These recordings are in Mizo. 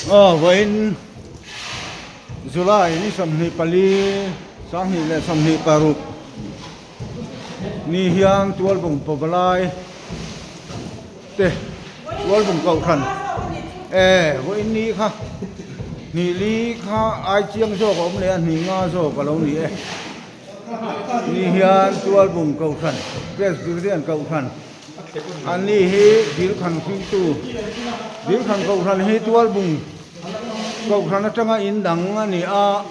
Aw vawiin July ni 24 2026 ni hian Tualbung Pavalai te Tualbung Kohhran e vawiin ni kha hnih li kha ai chiang zawk a awm leh a hnih nga zawk a lo ni e. Ni hian Tualbung Kohhran Presbyterian Kohhran An ni hi Dilkhan hringtu Dilkhan Kohhran hi Tualbung Kohhran atanga in dang a ni a,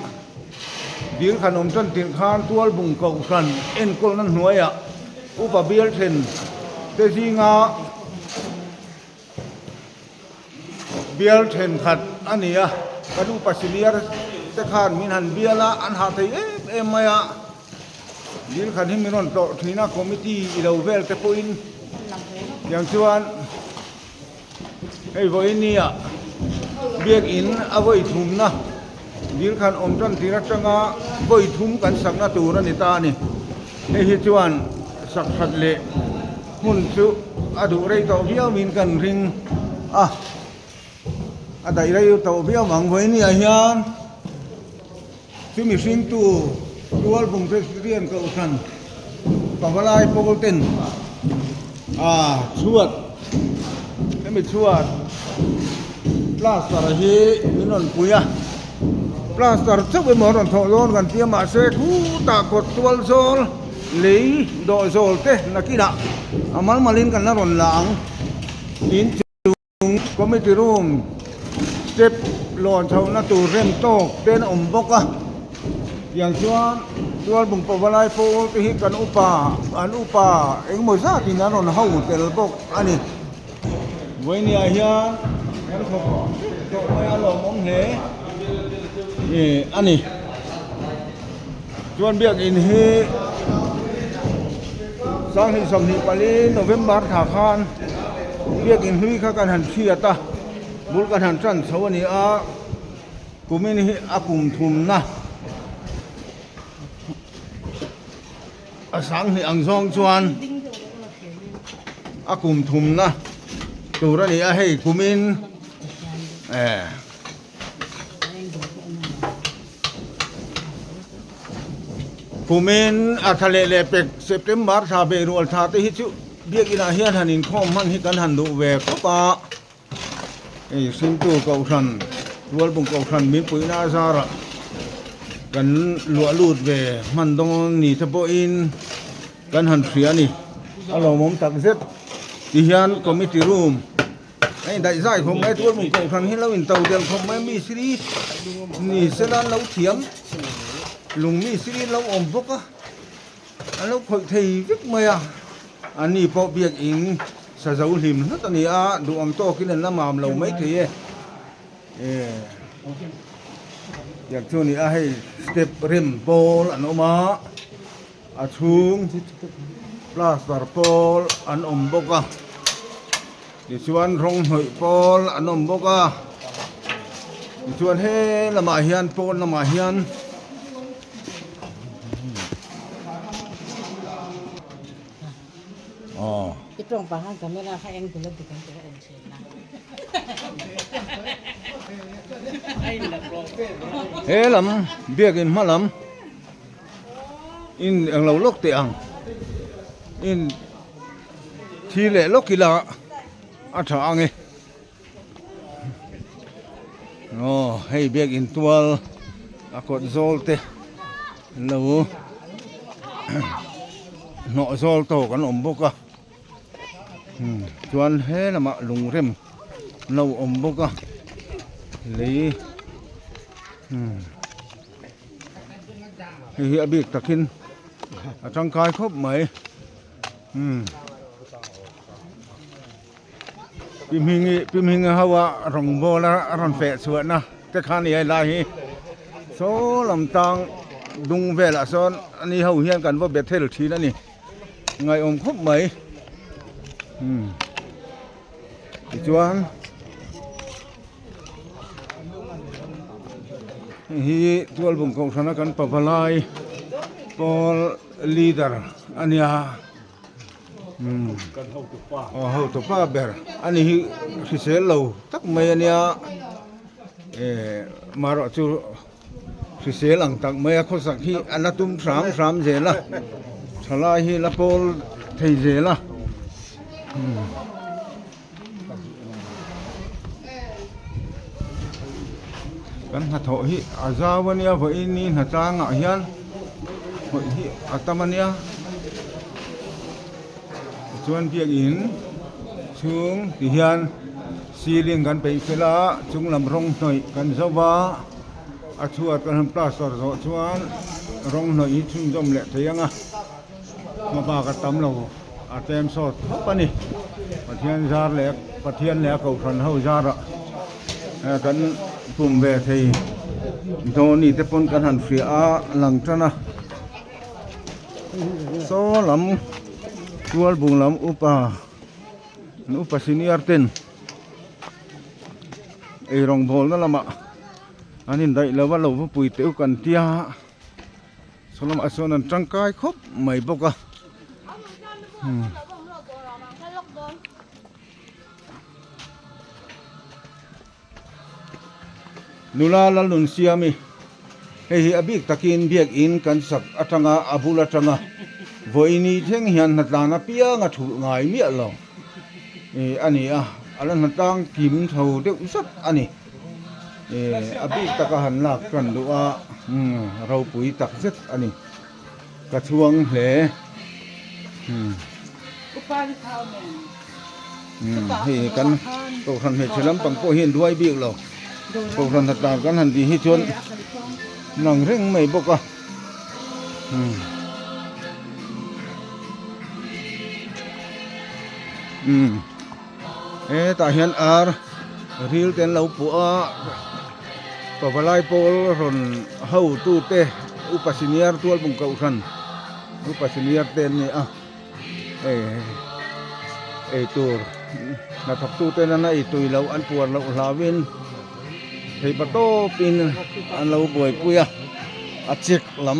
Dilkhan awm tan tirh khan Tualbung Kohhran enkawlna hnuaiah Upa Bialthen te zinga Bial thenkhat a ni a, kan upa senior te khan min han bial a, an hah thei em em mai a, dil khan hi min rawn tlawh thin a, committee i lo vel te pawhin tiang chuan hei vawiin nia biakin a vawi thumna dil khan awm tan tir atanga vawi thum kan sakna tur a ni ta a ni, hei hi chuan sak that leh. Hmun chu a duh rei tawh viau in kan ring a, a daih rei tawh viau ang vawiin ah hian chu mihring tu Tualbung Presbyterian Kohhran Pavalai pawl ten ah chhuat hemi chhuat plaster hi min rawn pui a plaster chauh emaw an rawn thawh dawn kan tia mahse khutah kawt tual zawl. Lei dawh zawl te nakinah a mal malin kan la rawn la ang. In chung committee room step lawn chhohna tur rem tawk te an awm bawk a. Tiang chuan Tualbung Pavalai pawl te hi kan upa an upa engemaw zatin an rawn ho tel bawk a ni. Vawinia hian kan thawk tawh mai a lawmawm hle a ni. Chuan biakin hi 2024 November thla khan biakin hlui kha kan han chhiat a, bul kan han tan chho a ni a, kumin hi a kum thumna a sanghnih ang zawng chuan a kum thumna tur a ni a hei kumin eh. Kumin a thla leh leh pek September thla beirual thla te hi chu biakin ah hian han inkhawm hman hi kan han duh ve khawp a, hei Hringtu Kohhran Tualbung Kohhran Mipuina a zarah kan luah lut ve hman dawn ni te pawhin kan han hria a ni, a lawmawm takzet ti hian committee room. Hei daih zai khawp mai tualhmun kohhran hi lo in to del khawp mai mi siri ni sela an lo thiam lung mi siri an lo awm bawk a an lo khawih thei vek mai a an ni pawh biakin sazo hlim hlat a ni a duh ang tawkin an la mam lo mai thei e tiang chu a ni a hei step rem pawl an awm a. A chhung plaster pawl an awm bawk a tichuan rawng hnawih pawl an awm bawk a tichuan he lamah hian pawn lamah hian aw. I tawng pah khan camera kha eng tul a dik ang tih ka en thin a. He lam biakin hma lam. In englo lawk teh ang in thi leh lawk ila a tha ang e aw hei biakin tual a kawt zawl te an lo hnawh zawl tawk an awm bawk a chuan he lamah lungrem an lo awm bawk a lei. Hei hi a bik takin a tangkai khawp mai umm Pi Hmingi Pi Hmingi ho a rawngbâwl a rawn feh chhuahna te kha a ni a helai hi saw lam tang dung velah sawn ani ho hian kan va be thel thin a ni ngaihawm khawp mai umm tichuan. Hei hi Tualbung Kohhrana kan pavalai pawl leader a nia. Aw hotupa ber ani hi hrisel lo tak mai ania eh marawh chu hrisel ang tak mai a khawsak hi a la tum hram hram zel a thalai hi la pawl thei zel a. Kan hnathawh hi a zau ania vawiin ni hnatlangah hian hawih hi a tam ania tichuan biakin chhung ti hian ceiling kan peih fel a chung lam rawng hnawih kan zo va a chhuat kan han plaster zawh chuan rawng hnawih hi chhunzawm leh thei ang a hma bak a tam lo. A tlem sawt khawp a ni. Pathian zar leh Pathian leh a kohhran ho zarah kan pum ve thei Dhoni te pawn kan han hria a lang tan a. Saw lam tualbung lam upa upa senior ten eirawngbawlna lamah an indaih lo a lo va pui teuh kan tia. Saw lamah sawn an tangkai khawp mai bawk a nula Lalnunsiami hei hi a bik takin biakin kan sak atanga a bul atanga vawiini thleng hian hnatlan apiang a thulh ngai miah lo ih a ni a a la hnatlang kim tho deuh zat a ni. A bik taka han lak tan duh a ropui tak zet a ni ka chhuang hle hei kan kohhran hmeichhe lampang pawh hian duai bik lo kohhran hnatlak kan han tih hi chuan lang reng mai bawk a. Hetah hian ar ril te an lo puah a pavalai pawl rawn ho tute upa senior tualbung kohhran upa senior te an ni a hei eitur hnathawk tute nana eitui loh an puar loh hlauhin theipa tawpin an lo buaipui a a chek lam.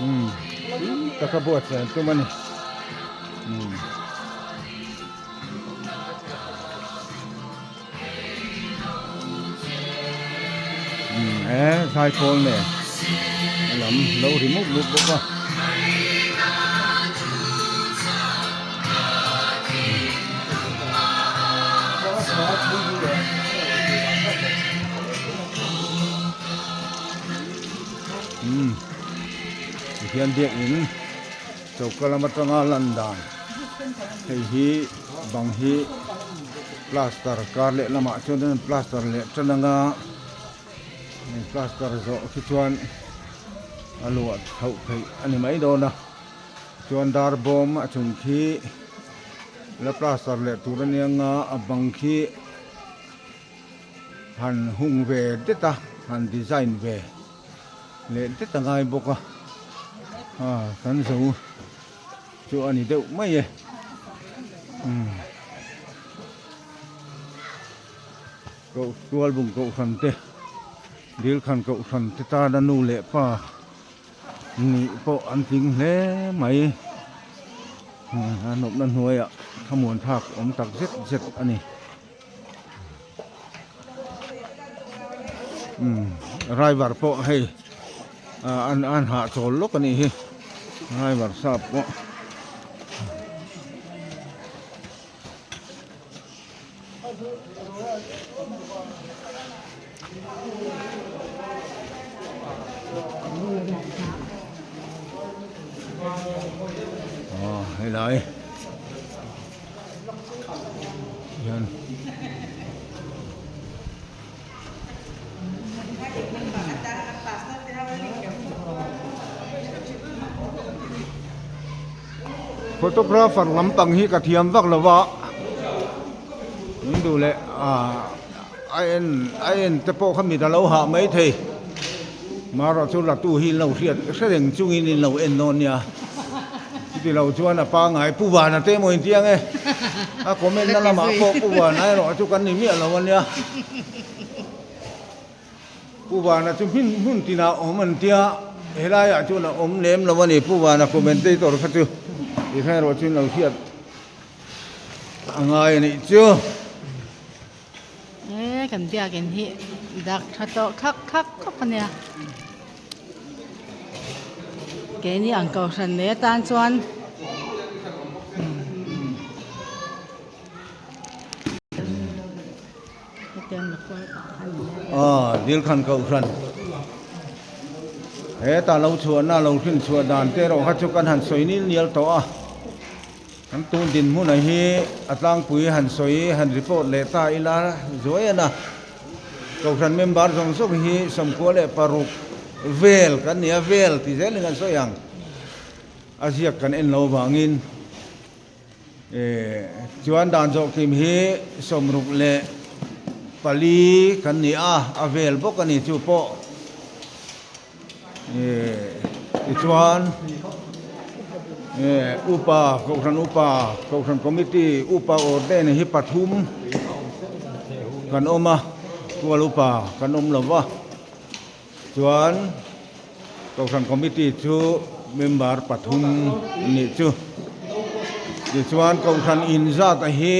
Umm taka buatsaih an tum a ni umm. Umm he zaipawl nen a lam lo ri mup mup bawk a. Umm tihian biakin choka lam atanga lan dan hei hi bang hi plaster kar leh lamah chuan an plaster leh tan anga hei plaster zawh khi chuan a luah chhoh theih a ni mai dawn a chuan dar bawm a chung khi la plaster leh tur a nia nga a bang khi. Han hung ve det a han design ve leh det a ngai bawk a ah kan zo chu a ni deuh mai e umm koh tualbung kohhran te dilkhan kohhran te tana nu leh pa nih pawh an tling hle mai a nawmna hnuaiah thlamuan thlak awm tak zet zet a ni. Umm driver pawh hei ah an an hahchawl lawk a nih hi driver sap pawh. Aw helai. Hian photographer lampang hi ka thiam vak lo va min duh leh ah a en a en te pawh kha mit a lo hah mai thei marawh chu latu hi in lo hriat hre reng chungin in lo en dawn nia. Chuti lo chuan a pangngai Pu Vana te emaw inti ang e. A comment na lamah pawh Pu Vana erawh chu kan ni miah lo ania. Pu Vana chu hmun hmun tinah awm an tia, helaiah chuan a awm lem lo a ni Pu Vana commentator kha chu. Tikhan erawh chu in lo hriat a ngai a nih chu. E kan biakin hi dak tha tawh khak khak khawp a nia. Keini ang kohhran nei atan chuan Aw Dilkhan Kohhran hetah lo chhuahna lo hrin chhuah dan te erawh kha chu kan han sawi nil nial tawh a kan tun dinhmun ah hi a tlangpui han sawi han report leh ta ila zuai a na Kohhran member zawng zawng hi 96 vel kan ni a vel ti zelin kan sawi ang a ziak kan en lo avangin. Chuan dan zawh kim hi 64 kan ni a, a vel bawk a ni chu pawh. Tichuan upa, Kohhran upa, Kohhran Committee upa ordain hi pathum kan awm a, tual upa kan awm lo va. Chuan Kohhran Committee chu member pathum nih chu. Tichuan Kohhran inzat a hi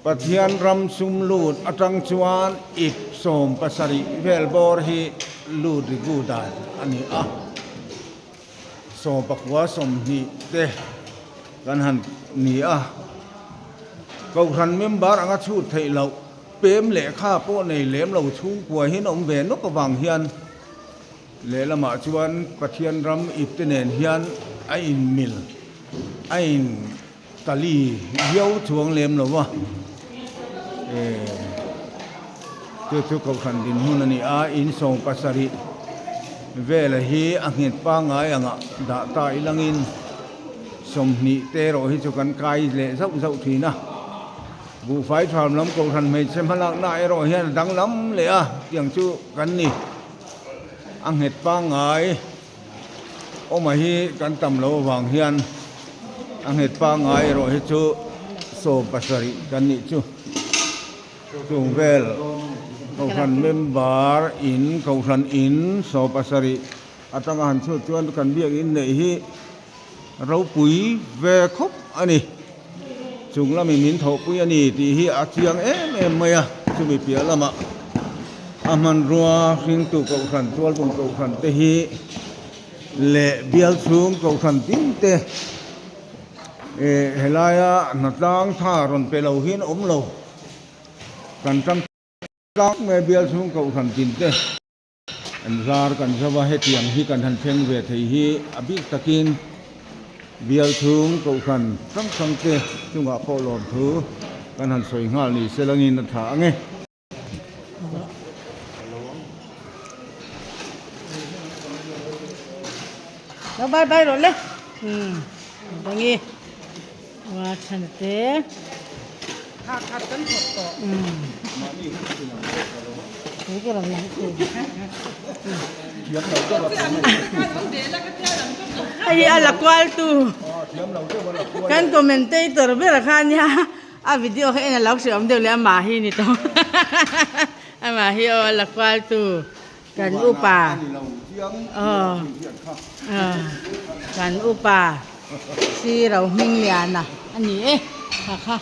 Pathian ram sum lut atang chuan ip 70 vel bawr hi lut rigu dan a ni a. 19 20 te kan han ni a. Kohhran member anga chhut theih loh. Pem lehkha pawh nei lem lo chhungkua hian awm ve nawk avang hian lehlamah chuan Pathian ram ipte nen hian a inmil, a in tali viau chuang lem lo va. Chu chu Kohhran dinhmun a ni a, in 70 vela hi a nghet pangngai angah dah ta ilangin 20 te erawh hi chu kan kai leh zauh zauh thin a. Buhfai ṭham lam kohhran hmeichhe hmalakna erawh hian a danglam leh a, tiang chu kan ni. A nghet pangngai awma hi kan tam lo avang hian a nghet pangngai erawh hi chu 70 kan nih chu. Chung vel kohhran member in kohhran in 70 atanga han chhut chuan kan biakinn neih hi Ropui ve khawp a ni. Chung lamin min thawhpui a ni tih hi a chiang em em mai a, chumi piah lamah a hmanrua hringtu kohhran, tualbung kohhran te hi leh bial chhung kohhran tin te eh helaia hnatlang tha rawn pe lo hian awm lo. Kan tang tlang mai bial chhung kohhran tin te. An zar kan zauh a, hetiang hi kan han thleng ve thei hi a bik takin bial chhung kohhran hrang hrang te chungah pawh lawmthu kan han sawi nghal ni se langin a tha ang e. Lo bye bye rawh le. Umm bangi. Wa chhan te. Kha khat kan thawk tawh. Umm. He ka ram hi chu. Hei a la kual tu. Kan commentator ber kha nia a video kha en a lo hre awm deuh leh amah hi ni tawh. Amah hi aw a la kual tu. Kan upa aw kan upa si ro hming liana a ni e kha kha.